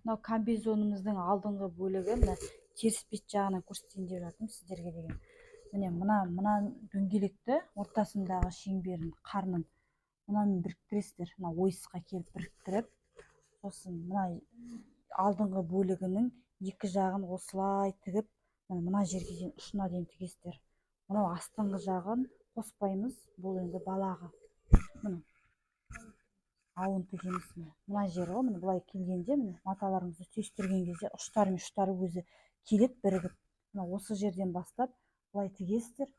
Мынау комбинезонымыздың алдыңғы бөлігі, мына теріс бет жағынан көрсетейін деп жатырмын сіздерге деген. Міне, мына дөңгелекті ортасындағы шеңберін, қарнын мынамен біріктіресіздер. Мына ойысқа келіп біріктіріп, сосын мына алдыңғы бөлігінің екі жағын осылай тігіп, мына жерге дейін, ұшына дейін тігесіздер. Мынау астыңғы жағын қоспаймыз, бұл енді балағы. Міне, ауын тігеміз. Міне, мына жері ғой, міне былай келгенде, міне маталарыңызды түйістірген кезде ұштары мен ұштары өзі келеді бірігіп. Мына осы жерден бастап былай тігесіздер.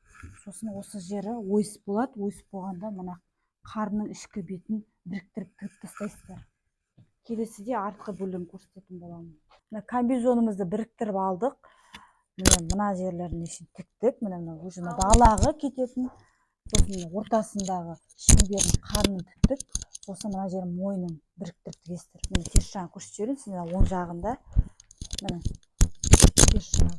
Сосын осы жері ойыс болады. Ойыс болғанда мына қарнның ішкі бетін біріктіріп тігіп тастайсыздар. Келесіде артқы бөлігін көрсететін боламын. Мына комбинезонымызды біріктіріп алдық. Міне, мына жерлерін шейін тіктік. Міне, мына уже мына балағы кететін, сосын ортасындағы шеңберін, қарнын тіктік. Сосын мына жерін, мойнын біріктіріп тігесіздер. Міне, теріс жағын көрсетіп жіберейін сіздер. Оң жағында, міне, теріс жағы.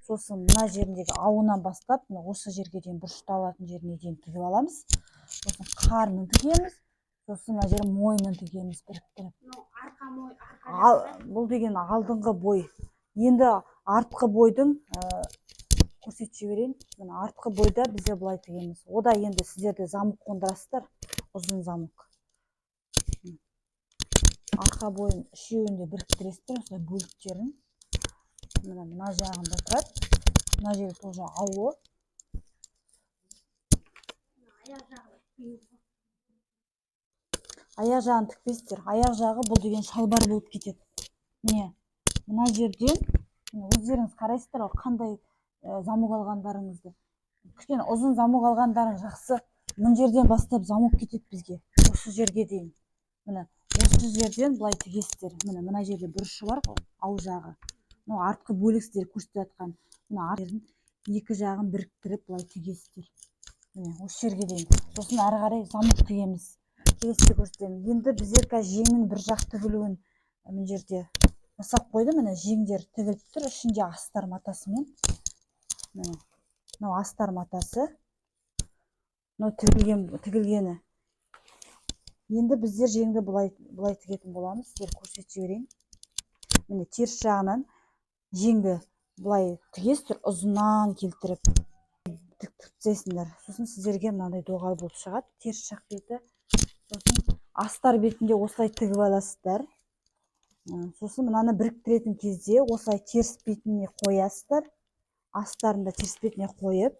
Сосын мына жеріндегі ауынан бастап мына осы жерге дейін, бұрышталатын жеріне дейін тігіп аламыз. Сосын қарнын тігеміз, сосын мына жерін, мойнын тігеміз біріктіріп. Мынау арқа мой, арқа Ал, жағы. бұл деген алдыңғы бой. Енді артқы бойдың көрсетіп жіберейін. Міне, артқы бойда бізде былай тігеміз. Ода енді сіздерде замок қондырасыздар, ұзын замок. Арқа бойын үшеуін де біріктіресіздер осылай бөліктерін. Міне, мына жағында тұрады, мына жерде тоже ауы. Аяқ жағы тікпейміз ғой. Аяқ жағын тікпейсіздер. Аяқ жағы бұл деген шалбар болып кетеді. Міне, мына жерден, міне, өздеріңіз қарайсыздар ғой қандай замок алғандарыңызды. Кішкене ұзын замок алғандарың жақсы. Мына жерден бастап замок кетеді бізге осы жерге дейін. Міне, осы жерден былай тігесіздер. Міне, мына жерде бұрышы бар ғой, ау жағы. Мынау артқы бөлік сіздер көрсетіп жатқан. Мына жердің екі жағын біріктіріп былай тігесіздер. Міне, осы жерге дейін. Сосын әрі қарай замок тігеміз. Келесіде көрсетемін. Енді біздер қазір жеңнің бір жақ тігілуін мына жерде жасап қойды. Міне, жеңдер тігіліп тұр, ішінде астар матасымен. Міне, мынау астар матасы, мынау тігілгені. Енді біздер жеңді былай тігетін боламыз. Сіздер көрсетіп жіберейін. Міне, теріс жағынан жеңді былай тігесіздер, ұзыннан келтіріп тіктіріп тастайсыңдар. Сосын сіздерге мынандай доғал болып шығады теріс жақ беті. Сосын астар бетінде осылай тігіп аласыздар. Сосын мынаны біріктіретін кезде осылай теріс бетіне қоясыздар. Астарын да теріс бетіне қойып,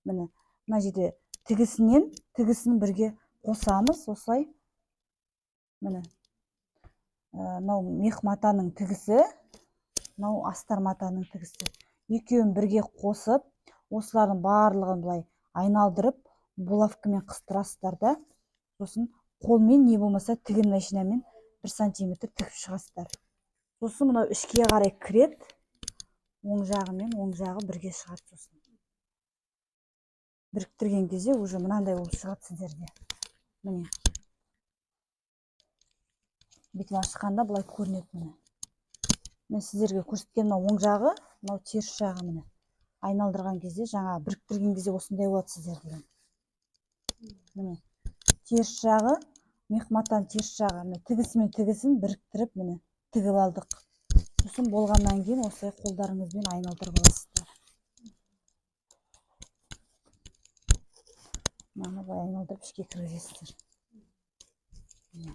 міне, мына жерде тігісін бірге қосамыз осылай. Міне, мынау мех матаның тігісі, мынау астар матаның тігісі. Екеуін бірге қосып, осылардың барлығын былай айналдырып, булавкамен қыстырасыздар да, сосын қолмен не болмаса тігін машинамен 1 сантиметр тігіп шығасыздар. Сосын мынау ішке қарай кіреді, оң жағы мен оң жағы бірге шығады. Сосын біріктірген кезде уже мынандай болып шығады сіздерде. Міне, бүйтіп ашқанда былай көрінеді. Міне, мен сіздерге көрсеткен мынау оң жағы, мынау теріс жағы. Міне, айналдырған кезде, жаңа біріктірген кезде осындай болады сіздерде. Міне, теріс жағы, мех матаның теріс жағы. Міне, тігісі мен тігісін біріктіріп, міне, тігіп алдық. Сосын болғаннан кейін осылай қолдарыңызбен айналдырып аласыздар. Мынаны былай айналдырып ішке кіргізесіздер. Міне.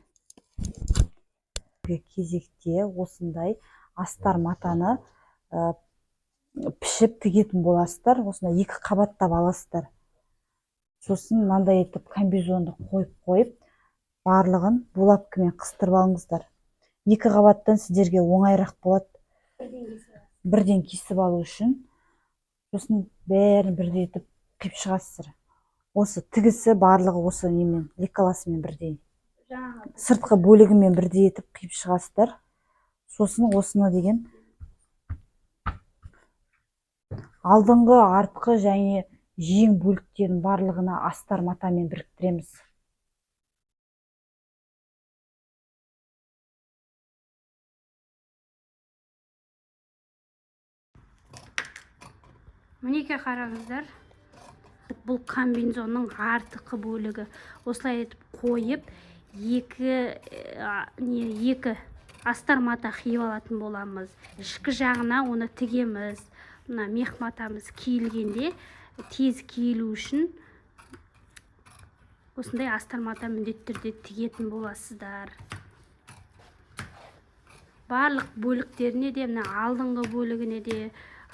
Кезекте осындай астар матаны пішіп тігетін боласыздар. Осындай екі қабаттап аласыздар. Сосын мынандай етіп комбинезонды қойып қойып, барлығын булавкамен қыстырып алыңыздар. Екі қабаттан сіздерге оңайырақ болады. Бірден кесіп аласыз. Бірден кесіп алу үшін. Сосын бәрін бірдей етіп қиып шығасыздар. Осы тігісі барлығы осы немен, лекаласымен бірдей. Жаңағы Сыртқы бөлігімен бірдей етіп қиып шығасыздар. Сосын осыны деген алдыңғы, артқы және жең бөліктерін барлығына астар матамен біріктіреміз. Мінекей, қараңыздар, бұл комбинезонның артқы бөлігі. Осылай етіп қойып, Екі не, екі астар мата қиып алатын боламыз. Ішкі жағына оны тігеміз. Мына мех матамыз киілгенде тез киілу үшін осындай астар мата міндетті түрде тігетін боласыздар. Барлық бөліктеріне де, мына алдыңғы бөлігіне де,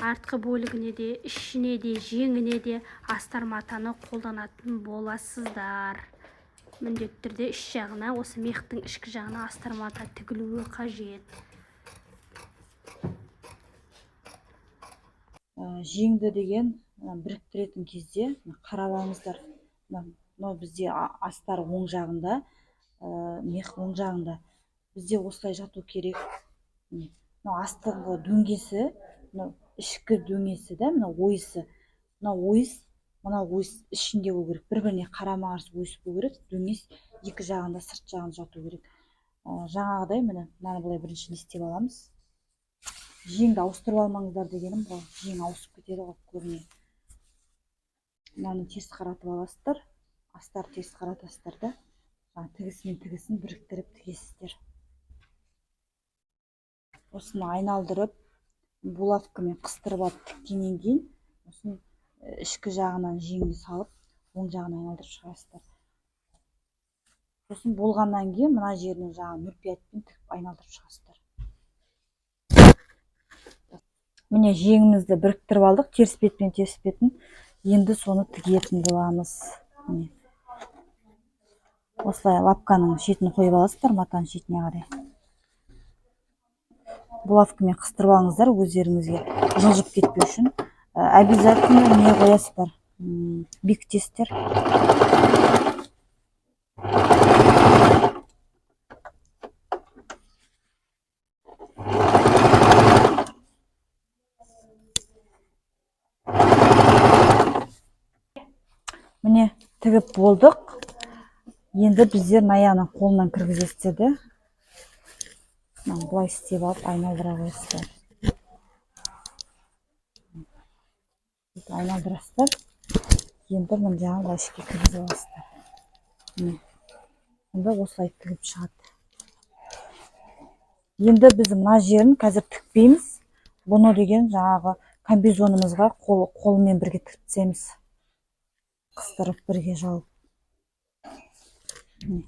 артқы бөлігіне де, ішіне де, жеңіне де астар матаны қолданатын боласыздар. Міндетті түрде іш жағына, осы мехтің ішкі жағына астар мата тігілуі қажет. Жеңді деген біріктіретін кезде қарап алыңыздар. Мынау бізде астар оң жағында, мех оң жағында. Бізде осылай жату керек. Міне, мынау астыңғы дөңгесі, мынау ішкі дөңгесі да, мынау ойысы. Мынау ойыс, мынау ойыс ішінде болу керек. Бір-біріне қарама-қарсы ойыс болу керек. Дөңес екі жағында, сырт жағында жату керек. Жаңағыдай міне, мынаны былай бірінші не істеп аламыз. Жеңді ауыстырып алмаңыздар дегенім ғой. Жең ауысып кетеді ғой көбіне. Мынаны теріс қаратып аласыздар. Астар теріс қаратасыздар да. Жаңа тігісі мен тігісін біріктіріп тігесіздер. Осыны айналдырып, булавкамен қыстырып алып тіккеннен кейін, осын ішкі жағынан жеңге салып, оң жағын айналдырып шығасыздар. Сосын болғаннан кейін мына жерінен жаңа нөл пятьпен тігіп айналдырып шығасыздар. Міне, жеңімізді біріктіріп алдық, теріс бетпен теріс бетін. Енді соны тігетін боламыз. Міне. Осылай лапканың шетін қойып аласыздар, матаның шетіне қарай. Булавкамен қыстырып алыңыздар өздеріңізге жылжып кетпеу үшін. Обязательно не қоясыздар? Бекітесіздер. Міне, тігіп болдық. Енді біздер мына қолынан кіргізесіздер де. Мынаны былай істеп алып айналдыра қоясыздар. Сөйтіп айналдырасыздар. Енді мына жағын былай ішке кіргізіп аласыздар. Міне. Енді осылай тігіп шығады. Енді біз мына жерін қазір тікпейміз. Бұны деген жаңағы комбизонымызға қолымен бірге тігіп тастаймыз. Қыстырып бірге жауып. Міне.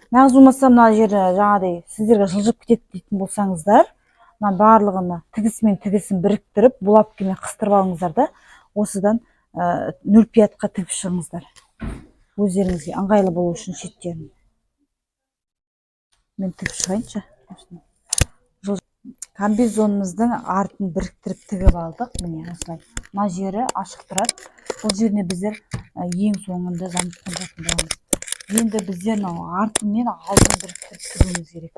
Нағыз болмаса мына жері жаңағыдай сіздерге жылжып кетеді дейтін болсаңыздар, мына барлығын тігісімен тігісін біріктіріп, булавкамен қыстырып алыңыздар да, осыдан нөл пятьқа тігіп шығыңыздар. Өздеріңізге ыңғайлы болу үшін шеттерін. Мен тігіп шығайыншы. Осыны. Комбизонымыздың артын біріктіріп тігіп алдық. Міне осылай. Мына жері ашық тұрады. Бұл жеріне біздер ең соңында замок қондыратын боламыз. Енді біздер мынау арты мен алдын біріктіріп тігуіміз керек.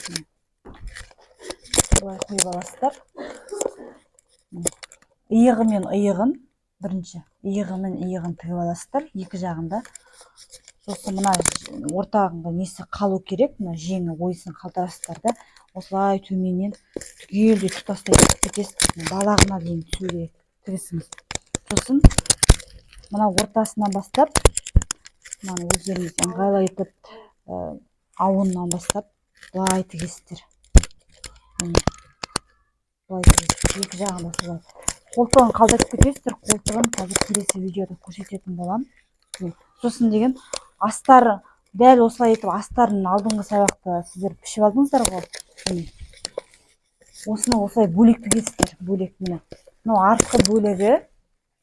Міне. Былай қойып аласыздар. Міне. Иығы мен иығын, бірінші иығы мен иығын тігіп аласыздар, екі жағында. Сосын мына ортаңғы несі қалу керек, мына жеңі ойысын қалдырасыздар да, осылай төменнен түгелдей тұтастай тігіп кетесіз, балағына дейін түсу керек тігісіңіз. Сосын мына ортасынан бастап, мынаны өздеріңіз ыңғайлы етіп, ауыннан бастап былай тігесіздер. Міне. Былай тігесіз. Екі жағында солай. Қолтығын қалдырып кетесіздер, қолтығын қазір келесі видеода көрсететін боламын. Міне. Сосын деген астары дәл осылай етіп астарын алдыңғы сабақта сіздер пішіп алдыңыздар ғой. Міне. Осыны осылай бөлек тігесіздер, бөлек міне. Мынау артқы бөлігі,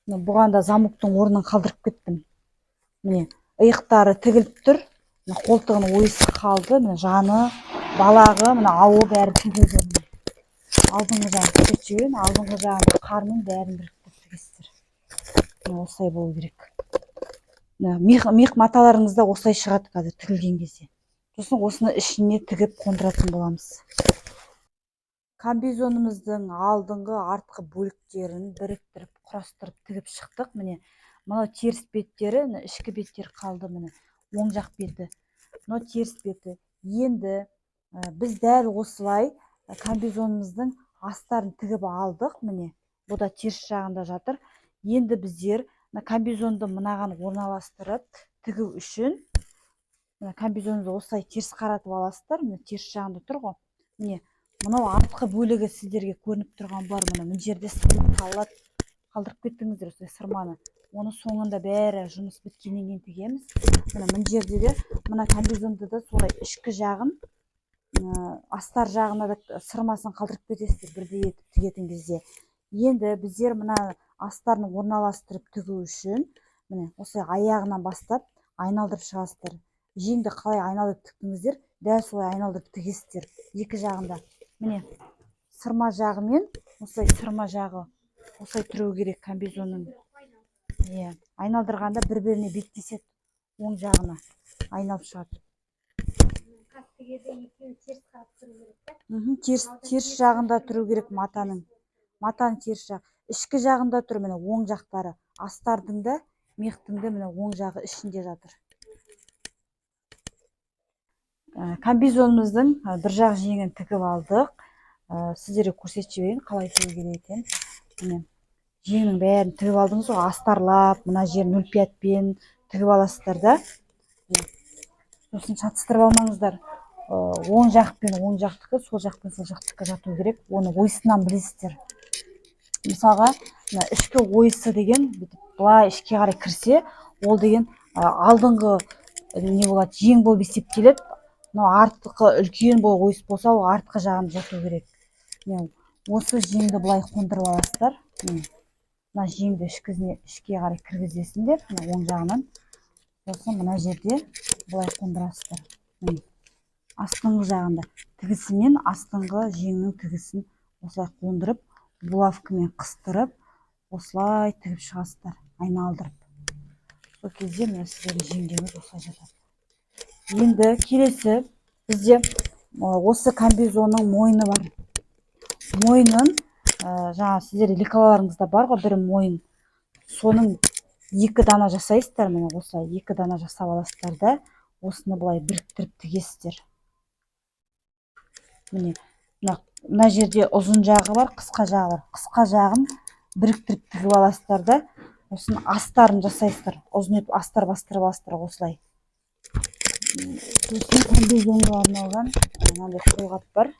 мына бұған да замоктың орнын қалдырып кеттім. Міне, иықтары тігіліп тұр. Мына қолтығының ойысы қалды, міне жаны, балағы, мына ауы бәрі тігілді. Алдыңғы жағын көрсетіп жіберейін, алдыңғы жағын қарнын бәрін біріктіріп тігесіздер. Міне осылай болу керек. Мына мех маталарыңыз да осылай шығады қазір тігілген кезде. Сосын осыны ішіне тігіп қондыратын боламыз. Комбизонымыздың алдыңғы, артқы бөліктерін біріктіріп, құрастырып тігіп шықтық. Міне, мынау теріс беттері, мына ішкі беттері қалды, міне, оң жақ беті. Мынау теріс беті. Енді біз дәл осылай комбизонымыздың астарын тігіп алдық. Міне, бұл да теріс жағында жатыр. Енді біздер мына комбизонды мынаған орналастырып, Тігу үшін мына комбинезонды осылай теріс қаратып аласыздар. Міне, теріс жағында тұр ғой. Міне, мынау артқы бөлігі сіздерге көрініп тұрған бар. Міне, мына жерде сырма қалады, қалдырып кеттіңіздер осылай сырманы. Оны соңында бәрі жұмыс біткеннен кейін тігеміз. Міне, мына жерде де, мына комбинезонды да солай ішкі жағын, астар жағына да сырмасын қалдырып кетесіздер бірдей етіп тігетін кезде. Енді біздер мына астарын орналастырып тігу үшін міне осылай аяғынан бастап айналдырып шығасыздар. Жеңді қалай айналдырып тіктіңіздер, дәл солай айналдырып тігесіздер екі жағында. Міне, сырма жағымен осылай, сырма жағы осылай тұру керек комбинезонның. Иә, айналдырғанда бір біріне беттеседі, оң жағына айналып шығады. Екеуі теріс қарап тұру керек та? Теріс жағында тұру керек матаның. Матаның теріс жағы ішкі жағында тұр. Міне, оң жақтары астардың да, мехтің де, міне, оң жағы ішінде жатыр. Комбинезонымыздың бір жақ жеңін тігіп алдық. Сіздерге көрсетіп жіберейін, қалай тігу керек екенін. Міне, жеңнің бәрін тігіп алдыңыз ғой, астарлап, мына жерін 0,5-пен тігіп аласыздар да. Сосын шатыстырып алмаңыздар. Оң жақ пен оң жақтікі, сол жақ пен сол жақтікі жату керек. Оны ойысынан білесіздер. Мысалға, мына ішкі ойысы деген бүйтіп былай ішке қарай кірсе, ол деген алдыңғы не болады, жең болып есептеледі. Мынау артқы үлкен болып ойыс болса, ол артқы жағын жату керек. Міне, осы жеңді былай қондырып аласыздар. Міне, мына жеңді ішке қарай кіргізесіңдер, мына оң жағынан. Сосын мына жерде былай қондырасыздар. Міне, астыңғы жағында тігісімен астыңғы жеңнің тігісін осылай қондырып, булавкамен қыстырып, осылай тігіп шығасыздар, айналдырып. Сол кезде міне сіздердің жеңдеріңіз осылай жатады. Енді келесі бізде осы комбинезонның мойны бар. Мойнын жаңа сіздерде лекалаларыңызда бар ғой бір мойын. Соның екі дана жасайсыздар, міне, осылай екі дана жасап аласыздар да, осыны былай біріктіріп тігесіздер. Міне, мына жерде ұзын жағы бар, қысқа жағы бар. Қысқа жағын біріктіріп тігіп аласыздар да, осының астарын жасайсыздар. Ұзын етіп астар бастырып аласыздар осылай. Сосын комбинезонға арналған мынандай қолғап бар,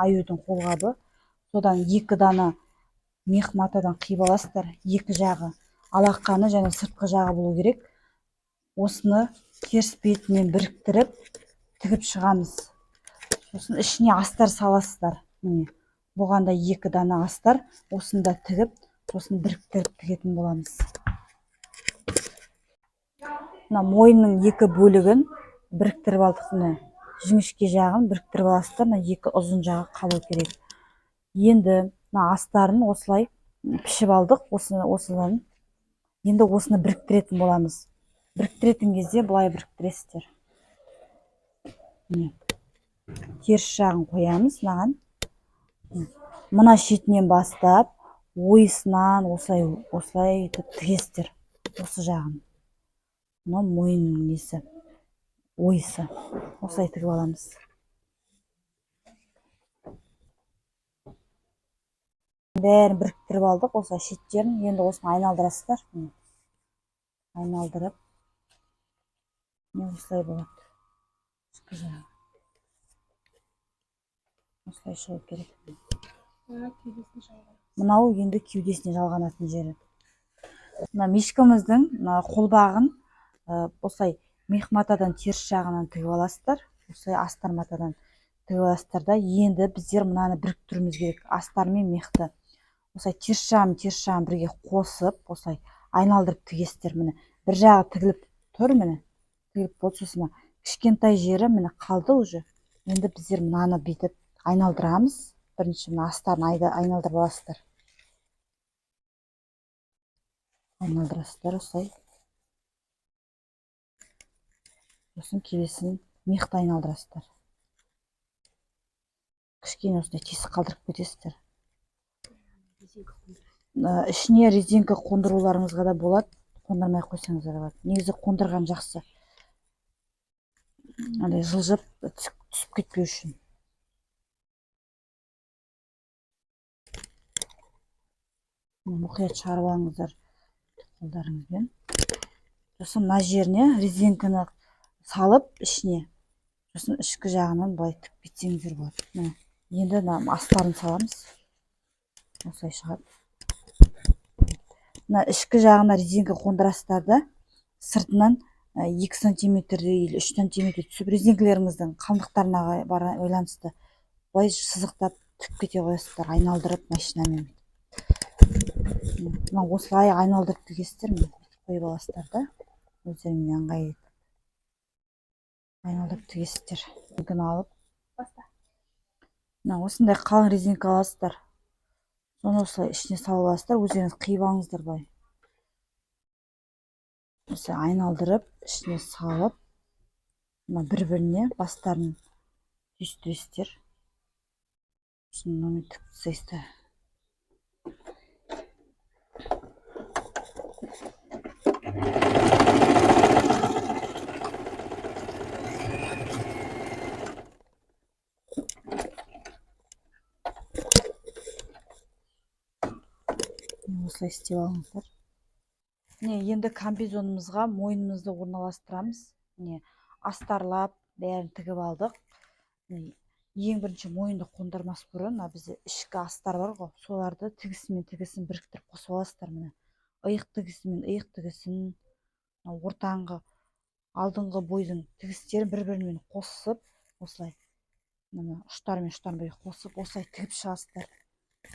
аюдың қолғабы. Содан екі дана мех матадан қиып аласыздар. Екі жағы, алақаны және сыртқы жағы болу керек. Осыны теріс бетімен біріктіріп тігіп шығамыз. Сосын ішіне астар саласыздар. Міне, бұған да екі дана астар, осыны да тігіп, сосын біріктіріп тігетін боламыз. Мына мойынның екі бөлігін біріктіріп алдық. Міне, жіңішке жағын біріктіріп аласыздар, мына екі ұзын жағы қалу керек. Енді мына астарын осылай пішіп алдық, осыдан. Енді осыны біріктіретін боламыз. Біріктіретін кезде былай біріктіресіздер. Міне, теріс жағын қоямыз мынаған. Мына шетінен бастап ойысынан осылай осылай етіп тігесіздер осы жағын. Мынау мойынның несі, ойысы. Осылай тігіп аламыз. Бәрін біріктіріп алдық осылай шеттерін. Енді осыны айналдырасыздар. Міне, айналдырып, міне, осылай болады. Ішкі жағы осылай шығу керек. Мынау енді кеудесіне жалғанатын жері. Мына мишкамыздың мына қолбағын осылай мех матадан теріс жағынан тігіп аласыздар. Осылай астар матадан тігіп аласыздар да, енді біздер мынаны біріктіруіміз керек, астар мен мехті. Осылай теріс жағын бірге қосып, осылай айналдырып тігесіздер. Міне, бір жағы тігіліп тұр, міне, тігіліп болды. Сосын мына кішкентай жері, міне, қалды уже. Енді біздер мынаны бүйтіп айналдырамыз. Бірінші мына астарын айналдырып аласыздар, айналдырасыздар осылай. Сосын келесін мехті айналдырасыздар. Кішкене осындай тесік қалдырып кетесіздер. Ішіне резинка қондыруларыңызға да болады, қондырмай қойсаңыздар да болады. Негізі қондырған жақсы, андай жылжып түсіп кетпеу үшін. Мұқият шығарып алыңыздар қолдарыңызбен. Сосын мына жеріне резинканы салып ішіне, сосын ішкі жағынан былай тігіп кетсеңіздер болады. Міне, енді мына астарын саламыз, осылай шығады. Мына ішкі жағына резинка қондырасыздар да, сыртынан 2 сантиметрдей или 3 сантиметр түсіп, резинкалеріңіздің қалыңдықтарына байланысты былай сызықтап тігіп кете қоясыздар, айналдырып машинамен. Мына осылай айналдырып тігесіздер, міне, бүйтіп қойып аласыздар да, өздеріңе ыңғайлы етіп айналдырып тігесіздер. Резинканы алып, мына осындай қалың резинка аласыздар, соны осылай ішіне салып аласыздар, өздеріңіз қиып алыңыздар былай. Осылай айналдырып, ішіне салып, мына бір-біріне бастарын түйістіресіздер. Сосын мынамен тігіп тастайсыздар. Осылай істеп алыңыздар. Міне, енді комбинезонымызға мойнымызды орналастырамыз. Міне, астарлап бәрін тігіп алдық. Міне, ең бірінші мойынды қондырмас бұрын мына бізде ішкі астар бар ғой, соларды тігісімен тігісін біріктіріп қосып аласыздар. Міне, иық тігісімен иық тігісін, мына ортаңғы алдыңғы бойдың тігістерін бір-бірімен қосып, осылай мына ұштарымен ұштарын бірге қосып, осылай тігіп шығасыздар.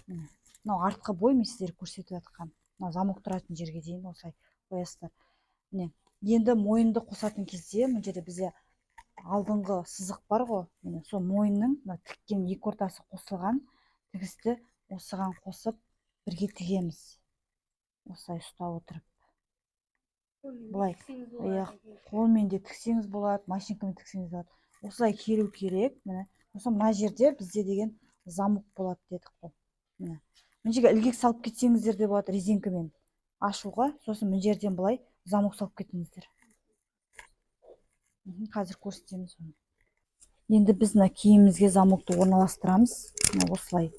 Міне, мынау артқы бой, мен сіздерге көрсетіп жатқан мынау замок тұратын жерге дейін осылай қоясыздар. Міне, енді мойынды қосатын кезде мына жерде бізде алдыңғы сызық бар ғой, міне, сол мойынның мына тіккен екі ортасы қосылған тігісті осыған қосып бірге тігеміз, осылай ұстап отырып былай. Иә, қолмен де тіксеңіз болады, машинкамен тіксеңіз болады, осылай келу керек. Міне, сосын мына жерде бізде деген замок болады дедік қой. Міне, мына жерге ілгек салып кетсеңіздер де болады резинкамен ашуға, сосын мына жерден былай замок салып кетіңіздер. Қазір көрсетеміз оны. Енді біз мына киімімізге замокты орналастырамыз. Мына осылай.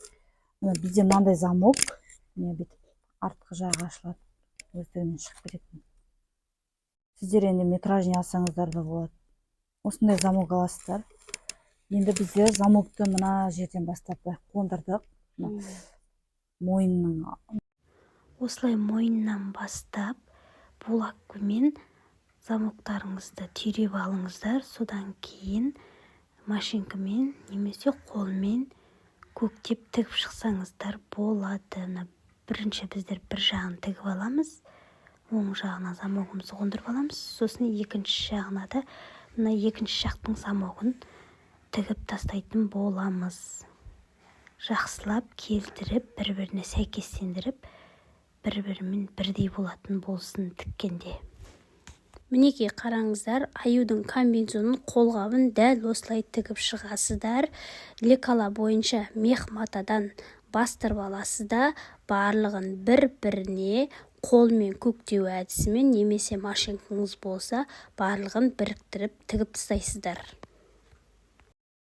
Мына бізде мынандай замок, міне, бүйтіп артқы жағы ашылады, өздігінен шығып кететін. Сіздер енді метражный алсаңыздар да болады. Осындай замок аласыздар. Енді біздер замокты мына жерден бастап былай қондырдық. Мына мойынның Осылай мойнынан бастап булавкамен замоктарыңызды түйреп алыңыздар. Содан кейін машинкамен немесе қолмен көктеп тігіп шықсаңыздар болады. Мына бірінші біздер бір жағын тігіп аламыз, оң жағына замогымызды қондырып аламыз, сосын екінші жағына да мына екінші жақтың замогын тігіп тастайтын боламыз. Жақсылап келтіріп, бір біріне сәйкестендіріп, бір бірімен бірдей болатын болсын тіккенде. Мінекей, қараңыздар, аюдың комбинезонын қолғабын дәл осылай тігіп шығасыздар. Лекала бойынша мех матадан бастырып аласыз да, барлығын бір біріне қолмен көктеу әдісімен немесе машинкаңыз болса, барлығын біріктіріп тігіп тастайсыздар.